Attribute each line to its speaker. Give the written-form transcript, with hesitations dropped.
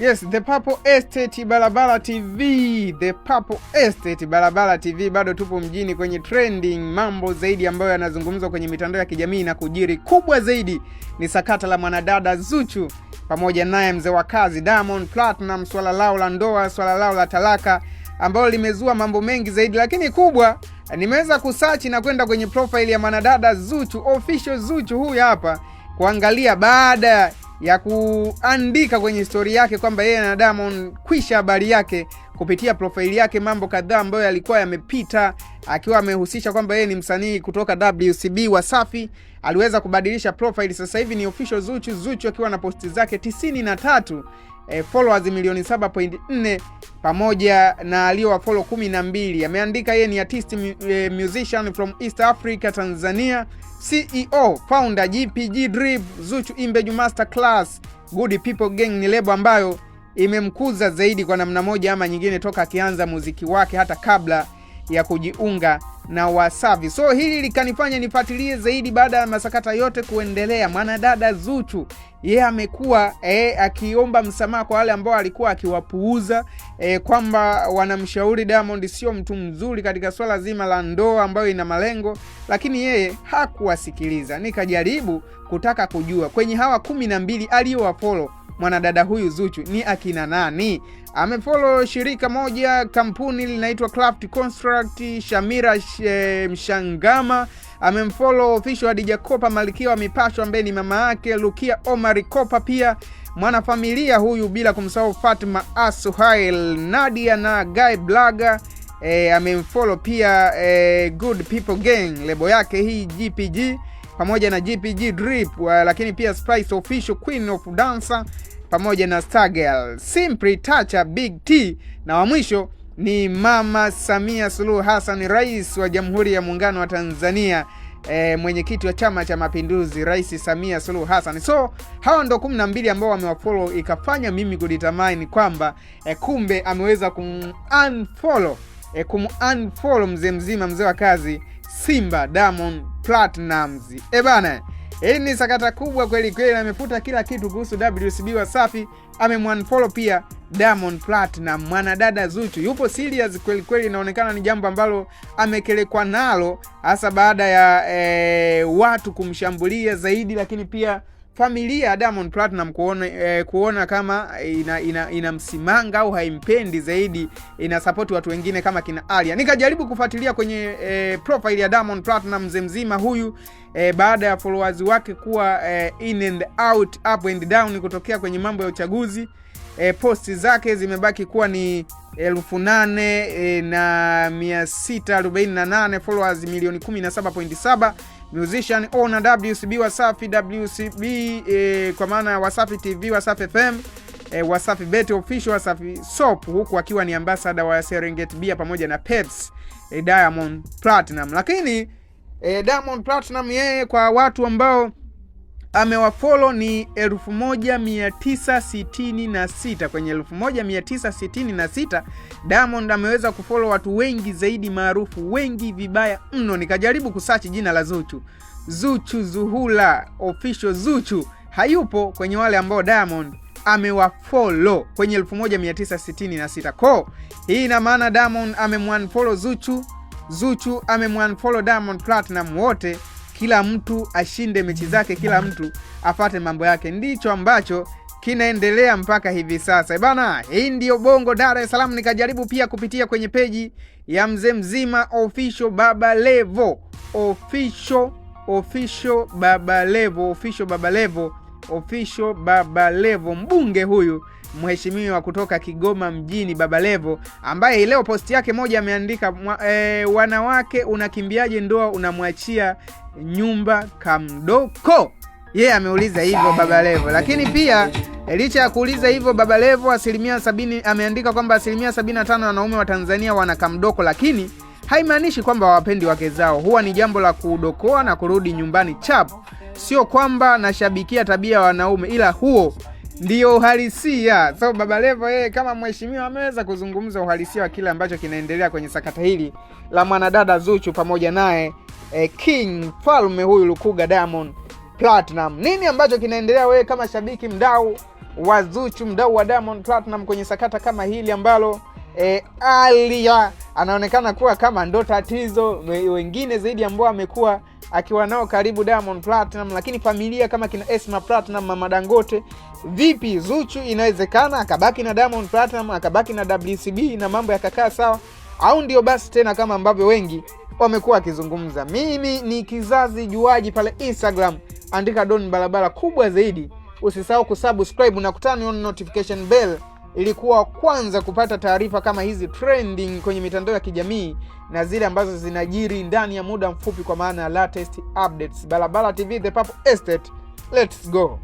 Speaker 1: Yes, The Purple Estate Barabara TV, The Purple Estate Barabara TV. Bado tupo mjini kwenye trending, mambo zaidi ambayo yanazungumzwa kwenye mitandao ya kijamii na kujiri kubwa zaidi ni sakata la mwanadada Zuchu pamoja naye mzee wa kazi Diamond Platnumz, swala lao la ndoa, swala lao la talaka ambalo limezua mambo mengi zaidi, lakini kubwa nimeweza kusearch na kwenda kwenye profile ya mwanadada Zuchu, official Zuchu huyu hapa, kuangalia baada ya kuandika kwenye historia yake kwamba yeye na Diamond kwisha habari yake kupitia profile yake, mambo kadhaa ambayo yalikuwa yamepita, akiwa amehusisha kwamba yeye ni msanii kutoka WCB Wasafi. Aliweza kubadilisha profile, sasa hivi ni official Zuchu. Zuchu akiwa na posti zake 93, followers milioni 7.4 pamoja na aliowafollow 12. Ameandika yeye ni artist musician from East Africa Tanzania, CEO founder GPG Drip Zuchu Imbeju Master Class Good People Gang ni lebo ambayo imemkuza zaidi kwa namna moja ama nyingine toka akianza muziki wake hata kabla ya kujiunga na Wasafi. So hili likanifanya nifuatilie zaidi baada ya masakata yote kuendelea. Mwanadada Zuchu yeye amekuwa akiomba msamaha kwa wale ambao alikuwa akiwapuuza, kwamba wanamshauri Diamond sio mtu mzuri katika swala zima la ndoa ambayo ina malengo, lakini yeye hakuwasikiliza. Nikajaribu kutaka kujua kwenye hawa 12 aliyowafollow mwanadada huyu Zuchu ni akina nani? Amefollow shirika moja, kampuni linaitwa Craft Construct, Shamira Mshangama. Amemfollow official Hadija Kopa, malkia wa mipasho ambaye ni mama yake Rukia Omar Kopa, pia mwanafamilia huyu, bila kumsahau Fatma Asuhail, Nadia na Guy Blaga. Amemfollow pia Good People Gang, lebo yake hii GPG pamoja na GPG Drip, lakini pia Spice Official, Queen of Dancer pamoja na Stargirl, Simply Tacha, Big T na wa mwisho ni Mama Samia Suluhu Hassan, Rais wa Jamhuri ya Muungano wa Tanzania, mwenyekiti wa Chama cha Mapinduzi, Rais Samia Suluhu Hassan. So hawa ndo 12 ambao wamewafollow, ikafanya mimi kudetermine kwamba kumbe ameweza kumunfollow kumunfollow mzee mzima, mzee wa kazi Simba Diamond Platnumz. E bana, hii ni sakata kubwa kweli kweli, amefuta kila kitu kuhusu WCB Wasafi, amemunfollow pia Diamond Platnumz. Mwanadada Zuchu yupo serious kweli kweli, inaonekana ni jambo ambalo amekelekwa nalo hasa baada ya watu kumshambulia zaidi, lakini pia familia ya Diamond Platnumz kuona kama ina msimanga au haimpendi zaidi, ina support watu wengine kama kina Alia. Nikajaribu kufuatilia kwenye profile ya Diamond Platnumz mzee mzima huyu, baada ya followers wake kuwa in and out, up and down kutokea kwenye mambo ya uchaguzi. Posti zake zimebaki kuwa ni 8,648 followers milioni 17.7, musician owner WCB Wasafi, WCB kwa maana ya Wasafi TV, Wasafi FM, Wasafi Bet Official, Wasafi Soap, huku akiwa ni ambassador wa Serengeti Beer pamoja na Pepsi, Diamond Platnumz. Lakini Diamond Platnumz yeye kwa watu ambao amewafollow ni 1966. Kwenye 1966 Diamond ameweza kufollow watu wengi zaidi maarufu, wengi vibaya mno. Nikajaribu kusearch jina la Zuchu, Zuchu Zuhura Official Zuchu hayupo kwenye wale ambao Diamond amewafollow kwenye 1966. Ko hii ina maana Diamond amemunfollow Zuchu, Zuchu amemunfollow Diamond Platnumz, wote kila mtu ashinde mechi zake, kila mtu afate mambo yake. Ndicho ambacho kinaendelea mpaka hivi sasa bana. Hii ndiyo Bongo Dar es Salaam. Nikajaribu pia kupitia kwenye peji ya mzee mzima official Baba Levo official, official Baba Levo official, Baba Levo official, Baba Levo, mbunge huyu mheshimiwa kutoka Kigoma mjini, Baba Levo, ambaye leo posti yake moja ameandika wanawake unakimbiaje ndoa unamwachia nyumba kamdoko? Yeye yeah, ameuliza hivyo Baba Levo, lakini pia licha ya kuuliza hivyo Baba Levo, 70% ameandika kwamba 75% ya wanaume wa Tanzania wana kamdoko, lakini haimaanishi kwamba hawapendi wake zao. Huwa ni jambo la kudokoa na kurudi nyumbani chap. Sio kwamba nashabikia tabia ya wanaume, ila huo ndio uhalisia. So Baba Levo yeye kama mheshimiwa ameweza kuzungumza uhalisia wa kile ambacho kinaendelea kwenye sakata hili la mwanadada Zuchu pamoja naye King mfalme huyu Lukuga Diamond Platnumz. Nini ambacho kinaendelea? Wewe kama shabiki mdau wa Zuchu, mdau wa Diamond Platinum kwenye sakata kama hili ambalo Alia anaonekana kuwa kama ndo tatizo, wengine zaidi ambao amekuwa akiwa nao karibu Diamond Platinum, lakini familia kama kina Esma Platinum, mama Dangote. Vipi Zuchu, inawezekana akabaki na Diamond Platinum, akabaki na WCB na mambo yakakaa sawa, au ndio basi tena kama ambavyo wengi wamekuwa wakizungumza? Mimi ni kizazi juaji pale Instagram, andika Don Barabara kubwa zaidi. Usisahau kusubscribe na kutani on notification bell ili kuwa kwanza kupata taarifa kama hizi trending kwenye mitandao ya kijamii na zile ambazo zinajiri ndani ya muda mfupi, kwa maana ya latest updates. Barabara TV, the Purple Estate. Let's go.